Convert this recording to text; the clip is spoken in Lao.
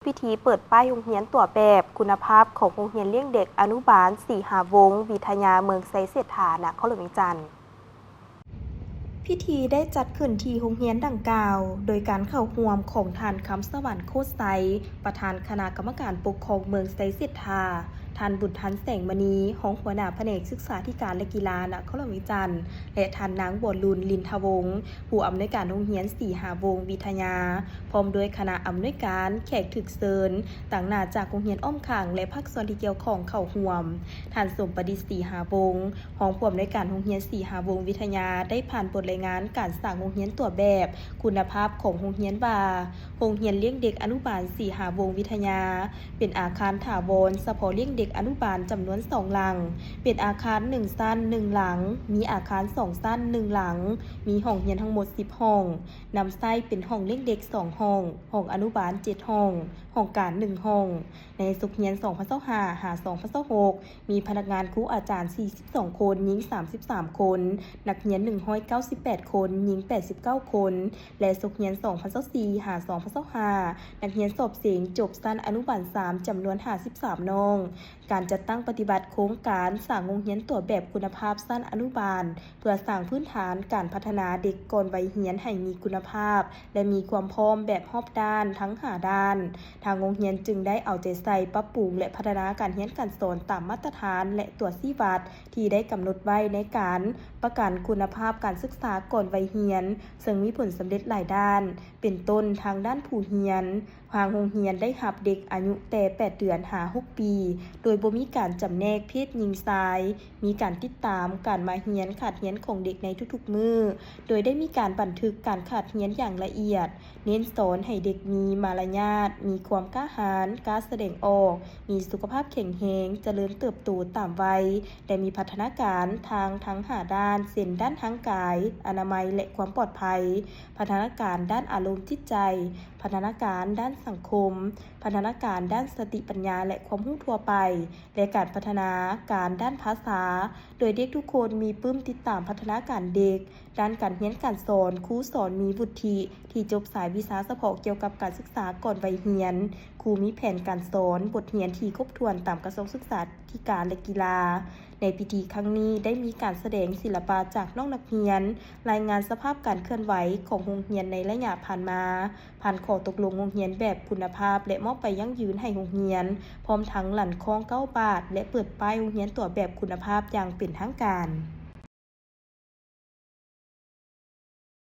ພິທີເປີດປ້າຍໂຮງຮຽນຕົວແບບຄຸນນະພາບຂອງໂຮງຮຽນລ້ຽງເດັກອະນຸບານສີຫາວົງວິທະຍາ ເມືອງໄຊເສດຖາ ນະຄອນຫຼວງວຽງຈັນ. ພິທີໄດ້ຈັດຂຶ້ນທີ່ໂຮງຮຽນດັ່ງກ່າວ ໂດຍການເຂົ້າຮ່ວມຂອງທ່ານ ຄຳສະຫວັນ ໂຄດໄຊ ປະທານຄະນະກຳມະການປົກຄອງເມືອງໄຊເສດຖາ, ທ່ານ ບຸນທັນ ແສງມະນີ ຮອງຫົວໜ້າພະແນກສຶກສາທິການ ແລະ ກິລາ ນະຄອນຫຼວງວຽງຈັນ ແລະ ທ່ານ ນາງ ບົວລຸນ ລິນທະວົງ ຜູ້ອຳນວຍການໂຮງຮຽນສີຫາວົງວິທະຍາ ພ້ອມດ້ວຍຄະນະອຳນວຍການ, ແຂກຖືກເຊີນ, ຕາງໜ້າຈາກໂຮງຮຽນອ້ອມຂ້າງ ແລະ ພາກສ່ວນທີ່ກ່ຽວຂ້ອງເຂົ້າຮ່ວມ. ທ່ານ ສົມປະດິດ ສີຫາວົງ ຮອງຜູ້ອຳນວຍການໂຮງຮຽນສີຫາວົງວິທະຍາ ໄດ້ຜ່ານບົດລາຍງານການສ້າງໂຮງຮຽນຕົວແບບຄຸນນະພາບຂອງໂຮງຮຽນວ່າ, ໂຮງຮຽນລ້ຽງເດັກອະນຸບານສີຫາວົງວິທະຍາ ເປັນອາຄານຖາວອນສະເພາະລ້ຽງເດັກອະນຸບານຈຳນວນສອງຫຼັງ, ເປັນອາຄານໜຶ່ງຊັ້ນໜຶ່ງຫຼັງ, ມີອາຄານສອງຊັ້ນໜຶ່ງຫຼັງ, ມີຫ້ອງຮຽນທັງໝົດສິບຫ້ອງ, ນຳໃຊ້ເປັນຫ້ອງລ້ຽງເດັກສອງຫ້ອງ, ຫ້ອງອະນຸບານເຈັດຫ້ອງ, ຫ້ອງການໜຶ່ງຫ້ອງ. ໃນສົກຮຽນສອງພັນຊາວຫ້າ ຫາ ສອງພັນຊາວຫົກ ມີພະນັກງານຄູອາຈານສີ່ສິບສອງຄົນ, ຍິງສາມສິບສາມຄົນ, ນັກຮຽນໜຶ່ງຮ້ອຍເກົ້າສິບແປດຄົນ, ຍິງແປດສິບເກົ້າຄົນ ແລະ ສົກຮຽນສອງພັນຊາວສີ່ ຫາ ສອງພັນຊາວຫ້າ ນັກຮຽນສອບເສັງຈົບຊັ້ນອະນຸບານສາມ ຈຳນວນຫ້າສິບສາມນ້ອງ. ການຈັດຕັ້ງປະຕິບັດໂຄງການສ້າງໂຮງຮຽນຕົວແບບຄຸນນະພາບຊັ້ນອະນຸບານ ເພື່ອສ້າງພື້ນຖານການພັດທະນາເດັກກ່ອນໄວຮຽນໃຫ້ມີຄຸນນະພາບ ແລະ ມີຄວາມພ້ອມແບບຮອບດ້ານທັງຫ້າດ້ານ. ທາງໂຮງຮຽນຈຶ່ງໄດ້ເອົາໃຈໃສ່ປັບປຸງ ແລະ ພັດທະນາການຮຽນການສອນຕາມມາດຕະຖານ ແລະ ຕົວຊີ້ວັດທີ່ໄດ້ກຳນົດໄວ້ໃນການປະກັນຄຸນນະພາບການສຶກສາກ່ອນໄວຮຽນ, ເຊິ່ງມີຜົນສຳເລັດຫຼາຍດ້ານ, ເປັນຕົ້ນທາງດ້ານຜູ້ຮຽນ. ທາງໂຮງຮຽນໄດ້ຮັບເດັກອາຍຸແຕ່ແປດເດືອນຫາຫົກປີ ໂດຍບໍ່ມີການຈຳແນກເພດຍິງຊາຍ, ມີການຕິດຕາມການມາຮຽນ, ຂາດຮຽນຂອງເດັກໃນທຸກໆມື້, ໂດຍໄດ້ມີການບັນທຶກການຂາດຮຽນຢ່າງລະອຽດ, ເນັ້ນສອນໃຫ້ເດັກມີມາລະຍາດ, ມີຄວາມກ້າຫານ, ກ້າສະແດງອອກ, ມີສຸຂະພາບແຂງແຮງ, ຈະເລີນເຕີບໂຕຕາມໄວ ແລະ ມີພັດທະນາການທາງທັງຫ້າດ້ານ ເຊັ່ນ ດ້ານຮ່າງກາຍ, ອະນາໄມ ແລະ ຄວາມປອດໄພ, ພັດທະນາການດ້ານອາລົມຈິດໃຈ, ພັດທະນາການດ້ານສັງຄົມ, ພັດທະນາການດ້ານສະຕິປັນຍາ ແລະ ຄວາມຮູ້ທົ່ວໄປ ແລະ ການພັດທະນາການດ້ານພາສາ, ໂດຍເດັກທຸກຄົນມີປຶ້ມຕິດຕາມພັດທະນາການເດັກ. ດ້ານການຮຽນການສອນ, ຄູສອນມີວຸດທິທີ່ຈົບສາຍວິຊາສະເພາະກ່ຽວກັບການສຶກສາກ່ອນໄວຮຽນ, ຄູມີແຜນການສອນ, ບົດຮຽນທີ່ຄົບຖ້ວນຕາມກະຊວງສຶກສາທິການ ແລະ ກິລາ. ໃນພິທີຄັ້ງນີ້ໄດ້ມີການສະແດງສິລະປະຈາກນ້ອງນັກຮຽນ, ລາຍງານສະພາບການເຄື່ອນໄຫວຂອງໂຮງຮຽນໃນໄລຍະຜ່ານມາ, ຜ່ານຂໍ້ຕົກລົງໂຮງຮຽນແບບຄຸນນະພາບ ແລະ ມອບໃບຢັ້ງຢືນໃຫ້ໂຮງຮຽນ, ພ້ອມທັງລັ່ນຄ້ອງເກົ້າບາດ ແລະ ເປີດປ້າຍໂຮງຮຽນຕົວແບບຄຸນນະພາບຢ່າງເປັນທາງການ.